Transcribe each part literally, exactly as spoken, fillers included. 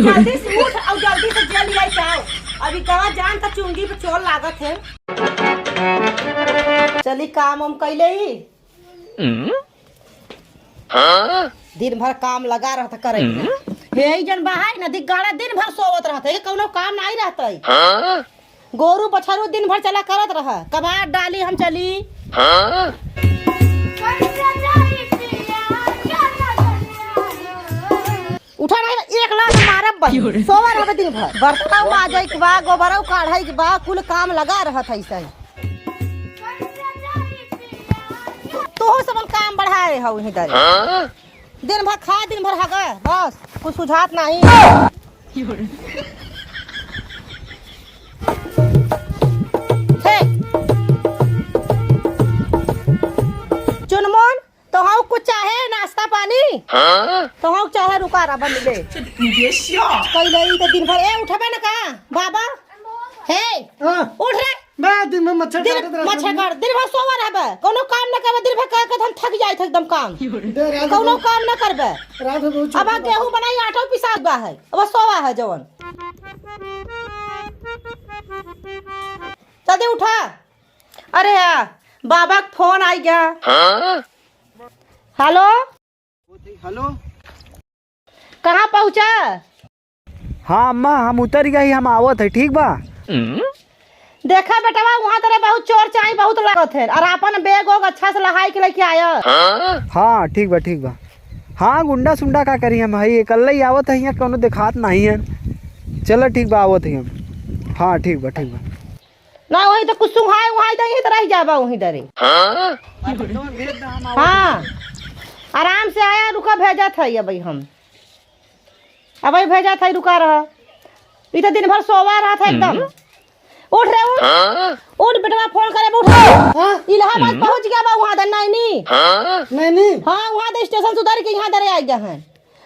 जल्दी से उठ और जल्दी से जेल लिया जाओ। अभी गवा जान त चुंगी पे चोर लागत है। चली काम हम कैले ही। दिन भर काम लगा रहत करे। हे जन बहाई नदी गाड़ा दिन भर सोवत रहत है, कौनो काम नहीं रहत है। गोरू बछरू दिन भर चला करत रह, कबाड़ डाली हम चली। उठा नहीं, एक लात मारब बहिन। सोवा रहबे दिन भर। बर्तनौ माजै के बा, गोबरौ काढ़ै के बा, कुल काम लगा रहत है ऐसे। तोहू सबन काम बढ़ाए हौ इहीं दरे। दिन भर खा, दिन भर हगा, बस, कुछ सुझात नहीं। हे। चुनमुन, तोहू कुछ चाहे नाश्ता पानी? हाँ? तोहू चाहे रुका रहा, बन ले। कैले ई तो दिन भर, ए, उठबे न का? बाबा, हे, हाँ। उठ रे। मैं दिन भर मच्छर दिन, काटत रहत मच्छर हूँ। काट, दिन भर सोवा रहबे, कोनो काम न करबे, दिन भर कह के हम थक जाइत है एकदम काम। दे, रात कोनो को काम न करबे। रात को बहुत अब चोट गेहूं बनाई, आटा पिसात बा है, अब सोवा है जवन। जल्दी उठा। अरे यार, बाबा का फोन आई गया। हेलो। हेलो। कहाँ पहुँचा? हाँ अम्मा, हम उतर गई, हम आवत है, ठीक बा? देखा बेटवा, वहाँ तेरे बहुत चोर चाई बहुत लागत है, और अपन बैग वैग अच्छा से लहाई के लेके आया। हाँ, ठीक बा, ठीक बा। हाँ, गुंडा सुंडा का करी हम, हई एकल्ले ही आवत है, यहाँ कौनो देखात नहीं है। चलो ठीक बा, आवत है हम। हाँ, ठीक बा, ठीक बा। ना वही तो कुछ सुहाय उहाय दे, यहीं तो रह जाबा वहीं डरे। हाँ? हाँ, आराम से आया, रुका, भेजत है अबही हम। अबही भेजत है, रुका रहा। ई तो दिन भर सोवा रहत है एकदम। हम्म। उठ रे, उठ। हाँ? उठ बेटवा, फोन करे, उठ। हाँ? इलाहाबाद हम्म। पहुँच गया बा वहाँ दे, नैनी। हाँ? नैनी? हाँ, वहाँ दे स्टेशन से उतर के यहाँ दरे आ गया है।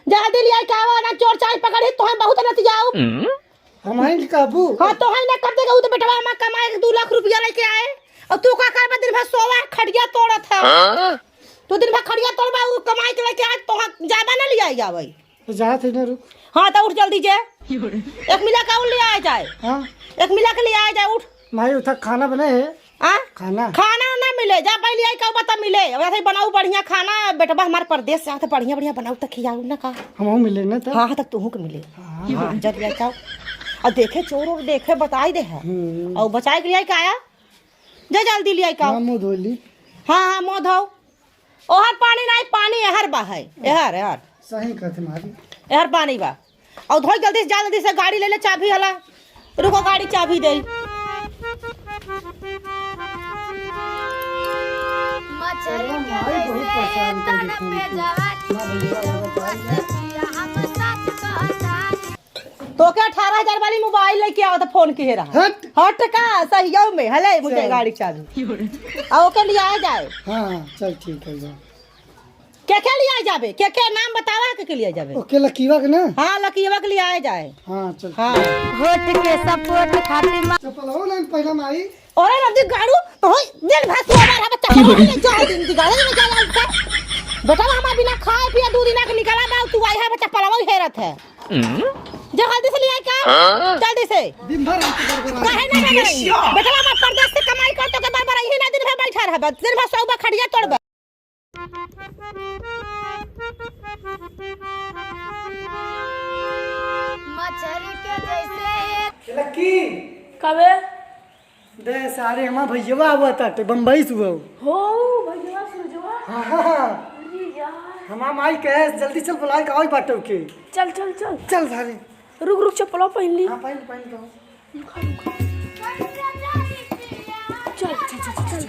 जल्दी लिया के आवा, ना चोर चाई पकड़ी, तोहे बहुत नतियाऊ। हम्म। हम हैं कि काबू? हाँ, तोहे ना कब देगा, वो तो बेटवा हमार कमाए के दो लाख रुपया लेके आए, और तू का करबा, दिन भर सोवा है, खटिया तोड़त है। हाँ? तू दिन भर खटिया तोड़बा, वो कमाए के लेके आए, तोहे जाबा ना लिया जावे। तो जात है ना, रुक। हाँ, तो उठ जल्दी जे। एक मिला का ले आए जाए। हाँ? एक मिला के ले आए जाए, उठ। माई, उठा, खाना बने है। आ? खाना? खाना ना मिले, जा पहले आई कहू बता मिले। वैसे ही बनाऊ बढ़िया खाना, बेटवा हमार परदेस से आते बढ़िया बढ़िया बनाऊ त खियाऊ ना का। हमहू मिले ना त। हाँ, हाँ, तब तुहू के मिले। हाँ। हाँ, जब ले जाओ। और देखे चोर और देखे बताई दे है। हम्म। और बचाए के लिए का आया? जा जल्दी ले आई का। हाँ, मुँह धो ली। हाँ, हाँ, मुँह धो। ओहर पानी नहीं, पानी एहर बा है। एहर, एहर। सही कहते मारी। एहर पानी बा। और धोई जल्दी से, जा जल्दी से, गाड़ी ले ले, चाबी हला। रुको, गाड़ी चाबी दे। मछरी के माई बहुत जैसे परेशान कर तन देती पे है। जवानी ना भैया, वो बताइए। हम सच कहतानी। तो क्या अठारह हजार वाली मोबाइल लेके आओ तो फोन किहे रहा? हट। हट का, सहियो में, हले, मुझे चल। गाड़ी चाबी। आ, ओके लिया जाए। हाँ, चल ठीक है, जा। के के लिया जाबे? के के नाम बतावा, के के लिया जाबे? ओके, लकीवा के ना? हाँ, लकीवा के लिया जाए। हाँ, चल। हाँ। होठ के सपोर्ट खातिर मा- चप्पल हो ना, पहला माई। अरे नदी गाड़ू, तो होई, दिन भर सोवा रहा, बच्चा, पढ़ाई में जाए, दिन की गाड़ी में जाए, उनका। बेटा, हमार बिना खाए पिए दो दिन आके निकला बा, तू आई है, बच्चा, पलवा हेरत है। जा, जल्दी से लिया का? हाँ? जल्दी से। दिन भर हमको गड़बड़ा काहे ना, ना, नहीं? बेटा, हमार परदेस से कमाई कर, तो के बार बार यही ना दिन भर बैठा रह, बस दिन भर सोवा खटिया तोड़बे। मछरी के जैसे। लक्की। कबे? दे सारे, हमार भैया आवत ताटे बम्बई से वो। हो, भैया सूरजवा? हाँ, हाँ, हाँ। अरे यार। हमार माई कहे, "जल्दी चल, बुलाए के आवई बाटो के।" चल, चल, चल। चल सारे। रुक, रुक, चप्पलवा पहन ली। हाँ, पहन, पहन लो। चल, चल, चल।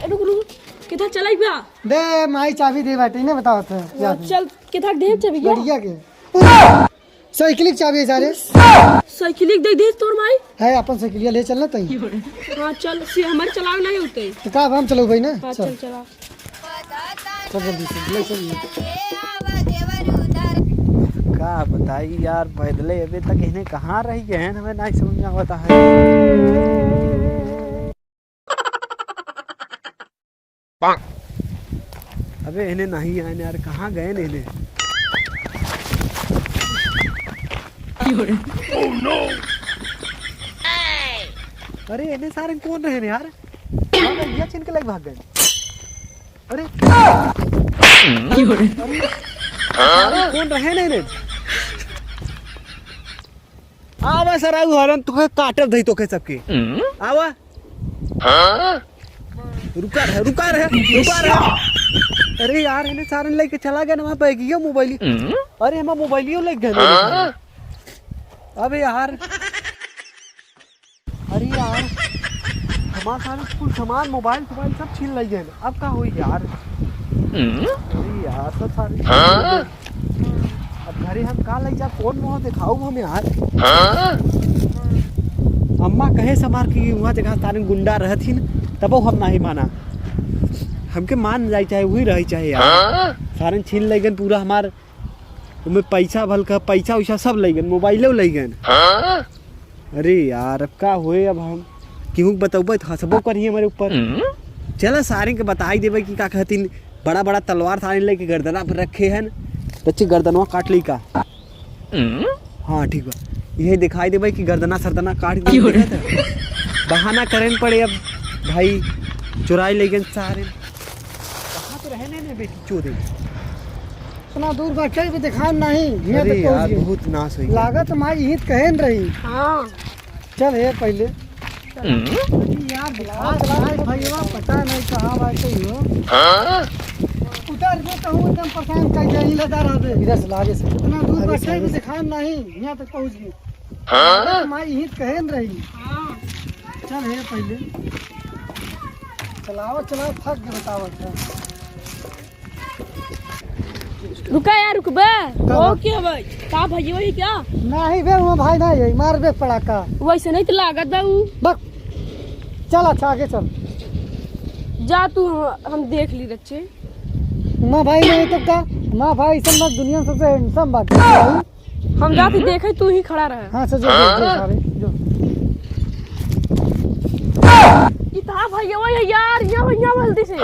ए, रुक, रुक, किधर चलाई बा? दे, माई चाबी दे बाटे, ने बताओ तो, यार, याद है। चल, किधर दे चाबी, या? बढ़िया के। साइकिल के चाबी है सारे। साइकिल के दे दे तोर माई। है, अपन साइकिलिया ले चलना तई। हाँ, चल, से हमारे चलावे नहीं होते। तो का, अब हम चलो भाई ना, हाँ, चल। चल, चला। चल जल्दी से, ले चल। का बताई यार, पैदले अबे तक इन्हें कहाँ रह गए हैं, हमें नहीं समझ में आवता है। अबे इन्हें नहीं आए यार, कहाँ गए इन्हें? अरे, एने सारे कौन रहे ने यार? ये छीन के लग भाग गए। अरे, अरे, सारे कौन रहे ने, ने? आवा सर, आऊ हरन, तोके काटब धई तोके सबके। आवा। रुका रहे, रुका रहे, रुका रहे। अरे यार, एने सारन लेके चला गया ना वहाँ बैगिया मोबाइल। अरे, हमार मोबाइलियो लेके गए। अबे यार, अरे यार, हमार सारे कुल सामान, मोबाइल, मोबाइल सब छीन लइ गए। अब का होई यार? अरे यार, सब सारे छीन लइ गए। अब घरे हम का लइ जा, कौन मुँह देखाऊ हम यार? अम्मा कहे समार कि वहाँ जगह सारे गुंडा रहथिन, तबो हम नाही माना। हमके मान जाई चाहे वही रही चाहे यार। सारे छीन लइ गए पूरा हमार, उमे पैसा भल का, पैसा वैसा सब लइ गए, मोबाइलो लइ गए। अरे यार, अब का होए, अब हम केहू के बतौबे त हंसबो करिए हमरे ऊपर। चला, सारे के बताई देबे कि का कहतिन, बड़ा बड़ा तलवार सारे लेके गर्दना पर रखे हन, बच्चे गर्दनवा काट ली का। हाँ, ठीक बा, यही दिखाई देबे कि गर्दना सरदना काट के देखा था। बहाना करेन पड़े अब भाई, चुराई ले गए सारे। कहाँ तो रहने ने बेटी चोदे। इतना दूर बैठे भी दिखान नहीं, हियाँ अरे तक पहुँच यार, गए। बहुत नाश हो गया। लागत माई हित कहन रही। हाँ। चल हे पहले। अरे यार, दिखा, चला, चला, भाई, भैया, पता नहीं कहाँ बाटे हो। उधर से कहूँ एकदम परेशान कर जाए, लदा रह दे। इधर से लागे से। इतना दूर अरे बैठे भी सही। दिखान नहीं, हियाँ तक पहुँच गए। लागत माई हित कहन रही। चल हे पहले। चलाओ, चलाओ, थक गए बतावत है। रुका यार, रुकबे। का हो बात? क्या भाई? का भाई वही क्या? नहीं बे, वो भाई नहीं है, मार बे पड़ाका। वैसे नहीं तो लागत बा ऊ। बक। चल अच्छा, आगे चल। जा तू, हम, हम देख ली रच्चे। माँ भाई नहीं तो का? माँ भाई सब ना दुनिया में सबसे handsome बात है। हम जाती देखे, तू ही खड़ा रहे। हाँ, चल, जो, जो, जो, सारे, जो। ई तो भैया वही है यार, यहाँ भैया जल्दी से।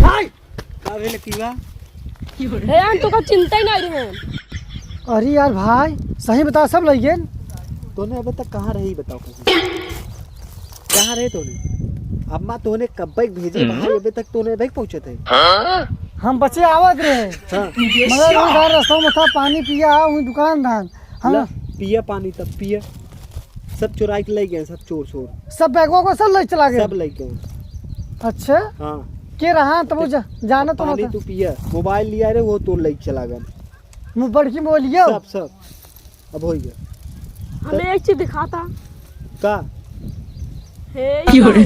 हाय। का भेल की बा? ए, हम तो का चिंता ही नहीं रहे। अरे यार भाई, सही बताओ, सब लइ गेन। तोने अबे तक कहाँ रही, बताओ कैसे? कहाँ रहे तोने? अम्मा तोने कब्बे के भेजे, हम्म। भाई अबे तक तोने नहीं पहुँचत है। हम बच्चे आवत रहे। हाँ। मगर हम सारे रास्ता में था, पानी पिया, वही दुकान धान। हम ला, पिया पानी तब पिया। सब चुराई के लइ गए, सब चोर, चोर। सब बैगवा को सब लइ चला गए? सब लइ गए। अच्छा? हाँ। के रहा तब वो जा-, जाना तो पानी था। तू पिया, मोबाइल लिया रे, वो तो लइ चला गए। मु-, बड़की मोबाइल लिया? सब, सब। अब होइ गया। हमें एक चीज दिखाता। का? हे, क्यों रे?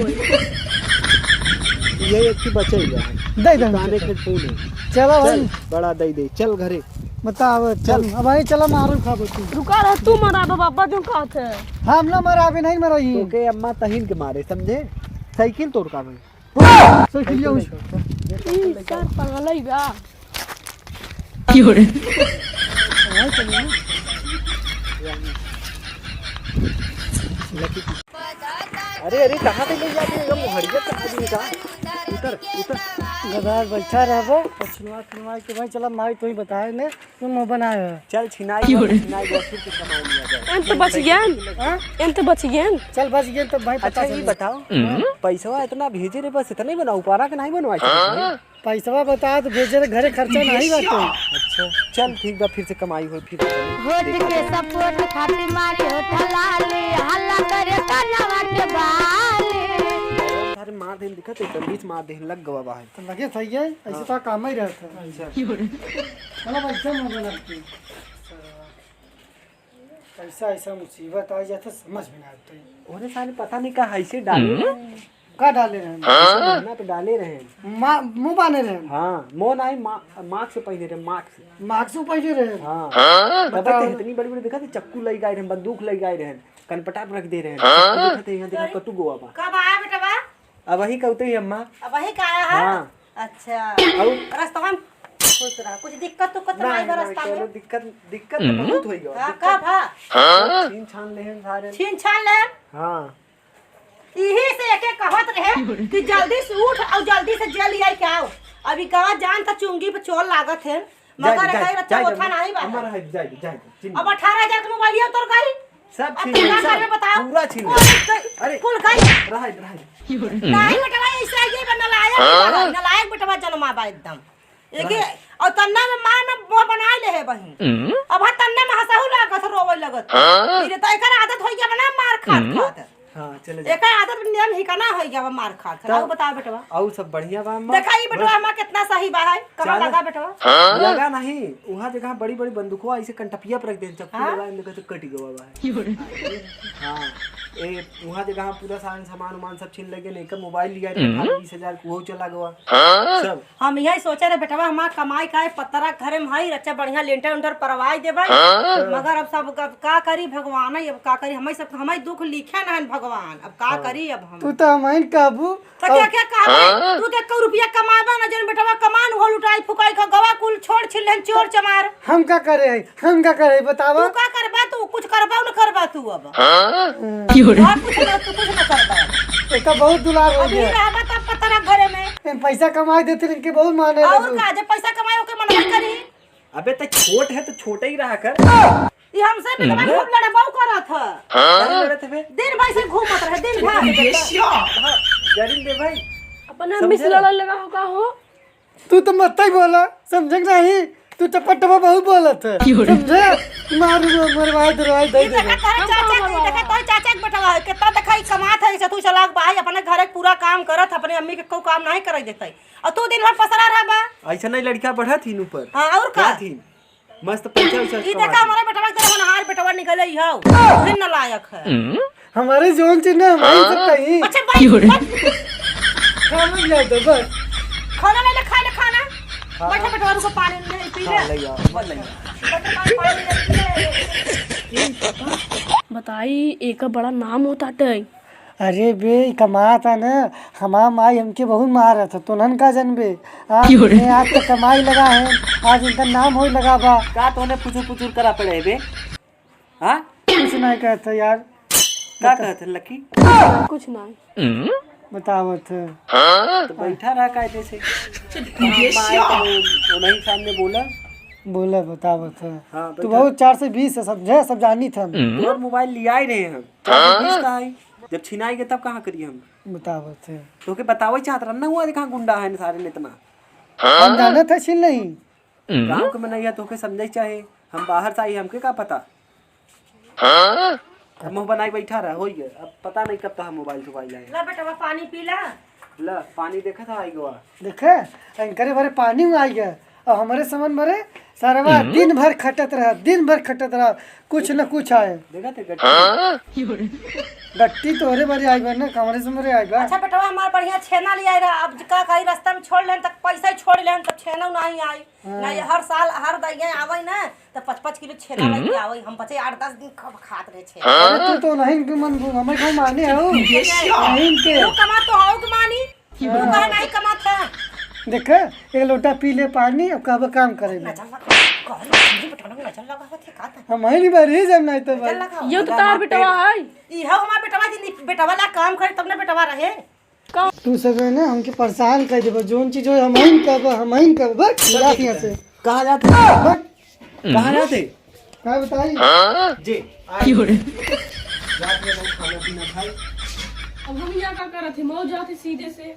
ये एक चीज बचे हुआ है। दे दे, काने दे। के फोन है। चलो भाई। चल, बड़ा दे दे। चल घरे। बताओ, चल। चल। अब भाई चला मारो खाबो तू। रुका रह, तू मरा दो बाबा जो कहत है। हम ना मरा, अभी नहीं मरा ही। तोके अम्मा तहिन के मारे, समझे? साइकिल तोड़ का भाई। साइकिल लिया उस। ई सर पगलई बा। की हो रे? अरे, अरे, कहाँ पे ले जाते हैं? एकदम हरियत से आदमी का। उतर, उतर। गधार बैठा रहबो, पछुआ, पछुआ के भाई, चला माई तो ही बताए ने। तुम मुंह बनाए हो। चल छिनाई की हो गो, रे? छिनाई गो, फिर से कमाई लिया जाए। एन तो बच गया। हाँ? एन तो बच गया। चल बच गया तो भाई अच्छा, पता ये चल। बताओ, हम्म? पैसवा इतना भेजे रे, बस इतना ही बनाओ, पारा के नहीं बनवाए हाँ? पैसवा बता तो भेजे रे, घरे खर्चा नहीं बाटे। अच्छा, चल ठीक बा, फिर से कमाई हो, फिर से होठ के सपोर्ट खातिर मारी होठ लाली, हल्ला करे कनवा के बाली। अरे मार देन, दिखत है, बीच मार देन, लग गवा बाहर। तो लगे सही है, ऐसे हाँ। तो काम ही रहता है। अच्छा। चलो भाई, चल, मुंह बना के। पैसा ऐसा मुसीबत आ जाता, समझ में ना आता है। ओरे साले पता नहीं का ऐसे डाले। हम्म। का डाले रहे? हाँ। ना तो डाले रहे। मा-, मुंह बांधे रहे। हाँ, मुंह नहीं, मा-, मास्क पहने रहे, मास्क। मास्क पहने रहे। हाँ। हाँ। तब बताओ। तो इतनी बड़ी बड़ी दिखा थी, चक्कू लई गए रहे, बंदूक लई गए रहे, कनपटा पर रख दे रहे। हाँ। दिखा थे, यहाँ देखा, कटू गोवा बा। कब आया बेटा बा? अब वही कहते ही अम्मा। अब वही का आया है? हाँ। अच्छा। और? रास्ता में खुश रहा। कुछ दिक्कत उक्कत ना, नहीं बा ना, रास्ता में? कोनो दिक्कत, दिक्कत तो हम्म। बहुत होई गवा। हाँ, दिक्कत का भा? हाँ। छीन छान लेहन सारे। छीन छान लेहन? हाँ। इही से एके कहत रहे कि जल्दी से उठ और जल्दी से जेल आई के आओ। अभी गाँव जान त चुंगी पे चोर लागत है। मगर जाए, कहीं बच्चा जाए, ओथा नहीं बा। हमारा है, जाए, जाए, चिन्ह। अब अठारह हजार के मोबाइल है तोर गई। सब अब छीन तू ले, का सब। करबे बताओ? पूरा छीन ले। कुल गई, अरे, कुल गई। रहा है, रहा है। नहीं बेटवा, ऐसे आइए बा, नालायक बेटवा, नालायक बेटवा जन्मा बा एकदम। एके, रहा है। और तन्ना में माँ में वो बनाए ले है बहिन। अब हाँ तन्ना में हंसहु लागत, रोवे लगत। हाँ? ये तो एकर आदत होई गया बा ना मार खात खात। हाँ, चले जा। एकर आदत नियम ही का ना होई गया बा मार खात खात। तब आऊ बताओ बेटवा। आऊ सब बढ़िया बा अम्मा? देखा ई बेटवा बस। हमार कितना सही बा है। कहाँ चल। लगा बेटवा? लगा नहीं, वहाँ जगह बड़ी बड़ी बंदूकवा ऐसे कंटपिया पर रख दे, चक्कू हाँ? लगा, इनका तो कट गवा बा है। हाँ, ए, वहाँ जगह पूरा सामान, सामान उमान सब छीन लगे, नहीं का मोबाइल लिया, अठारह बीस हजार को चला गवा। सब। हम यही सोचे रहे बेटवा, हमार कमाई का है, पतरा घरे में हई, अच्छा बढ़िया लेंटर उंटर परवाई देबे। हाँ। मगर अब सब, अब का करी भगवान, अब का करी, हमें सब, हमें दुख लिखे ना है भगवान, अब का हाँ। करी अब हम। तू तो हमइन कहबू। तो क्या, अब क्या कहबे? हाँ। तू तो एक रुपया कमाबा ना, जन बेटवा कमान हो लुटाई फुकाई का गवा कुल छोड़ छिल लेन चोर चमार। हम का करे है? हम का करे बतावा? तू का करबा? तू कुछ करबा न करबा तू अब? हाँ? क्यों रे? और कुछ ना, तू कुछ ना करबा। एका बहुत दुलार हो अभी गया। रहबा तब पता ना घरे में। इन पैसा कमाई देते इनके बहुत माने और लगू। का, जब पैसा कमाए ओके मन नहीं करी। अबे ते छोट है तो छोटे ही रहा कर। ये हमसे बेटवा हम्म। खूब लड़बाऊ करत है। हाँ? लड़त हबे। दिन भर से घूमत रहे, दिन भर। हाँ, जरिन दे भाई। अपने अम्मी से समझे? लड़ल लगा हो का हो? तू तो मत ही बोला, समझे कि नहीं? तू चपटवा बहुत बोलत है, क्यों रे? समझे? मारू, मरवाई, दरवाई, दे ई दे। देखा तोरे हम चाचा कहाँ के, ई देखा मरवावा? तोरे चाचा के बेटवा है, कितना देखा ई कमात है, इसे तू चलाक बा, अपने घर के पूरा काम करत, अपने अम्मी के कोई काम नहीं करे देते, और तू दिन भर पसरा रहा बा। ऐसा नहीं लड़का बढ़त ही ऊपर। हाँ, और का? क्या थी? मस्त पैसा वैसा ई कमात देखा ही। हमारे बेटवा के तरह होनहार बेटवा निकले ही हो, फिर नालायक है। हमारे जौन चीज ना, हमारे सब कहीं। अच्छा, भाई, क्यों रे? बस। खाना ले दो, बस। खाना ले ले, खा ले खाना। हाँ। बैठा बेटवा, रुको, पानी ले, पी ले। हाँ, ले आओ, मत ले आओ। बैठा, पानी, पानी ले, पी ले। बताई, एक बड़ा नाम होता है। अरे बे, ई कमात है ना, हमार माई हमके बहुत मारत है, तोनहन का जनबे। आज क्यों रे? मैं आज तो कमाई लगा है, आज इनका नाम होई लगा बा। का तोने फुचुर फुचुर करा पड़े है बे? हाँ? कुछ नहीं कहत है यार। का बता। कहत है लकी? कुछ नहीं। बतावत है। तो बैठा रहा कायदे से। माई तो उन्हीं सामने बोला। बोला, बतावत है। हाँ, तू बैठा। बहुत चार से बीस है, समझे, सब जानी था। तोर मोबाइल लिया ही रहे हम। चार से बीस का है? जब छिनाई गए तब कहाँ करिए हम? बतावत है। तोके बतावे चाहत रहन ना हुआ, देखा गुंडा है सारे इतना। हम जानत है छिन नहीं। गाँव के मनैया तोके समझे चाहे, हम बाहर से आई, हमके का पता? अब मुँह बनाई बैठा रहा, होई गए। अब पता नहीं कब तो हम मोबाइल चुबाई लाए। ला बेटवा, पानी पी ला। ला, पानी देखा था, आई गवा। देखे, इनकरे भरे पानी में आई गए। अब हमरे समन भरे, सरवा हम्म। दिन भर खटत रहा, दिन भर खटत रहा, कुछ न कुछ आए। देखा थे गट्टी? गट्टी तोहरे भरे आई बा ना, हमरे समन भरे आई बा। अच्छा बेटवा, हमार बढ़िया छेना ले आई रहा, अब का कही, रास्ता में छोड़ लेन, तक पैसा ही छोड़ लेन, तब छेना नहीं आई। हाँ। नहीं, हर साल, हर दइया आवे ना, तो पाँच पाँच किलो छेना हम्म। लेके आवे। हम बचे आठ दस दिन खूब खात रहे छेना। अरे तू तो नहीं के मन, हमें क्यों माने हो? नहीं के। तू कमा तो हो के मानी? तू हाँ। कहे नहीं कमात है? देखे, एक लोटा पी ले पानी, अब कब काम करे में? नजर लगा, कहल नहीं बेटवा, नजर लगा होत है का था? हम ही नहीं बारी जब नहीं तो नजर भाई। लगा। ये तो तार बेटवा है। ई हो हमार बेटवा जी, बेटवा ला काम करे तब ना बेटवा रहे। तू सब है ना हमके परेशान कर देबो, जौन चीज हो हम ही कहबो, हम ही कहबो, बस, जा यहाँ से। कहाँ जाते? बस। कहाँ जाते? का बताई? जी, आ क्यों रे? जाते हैं खाना पीना खाई। अब हम यहाँ का करत है, मऊ जाते सीधे से।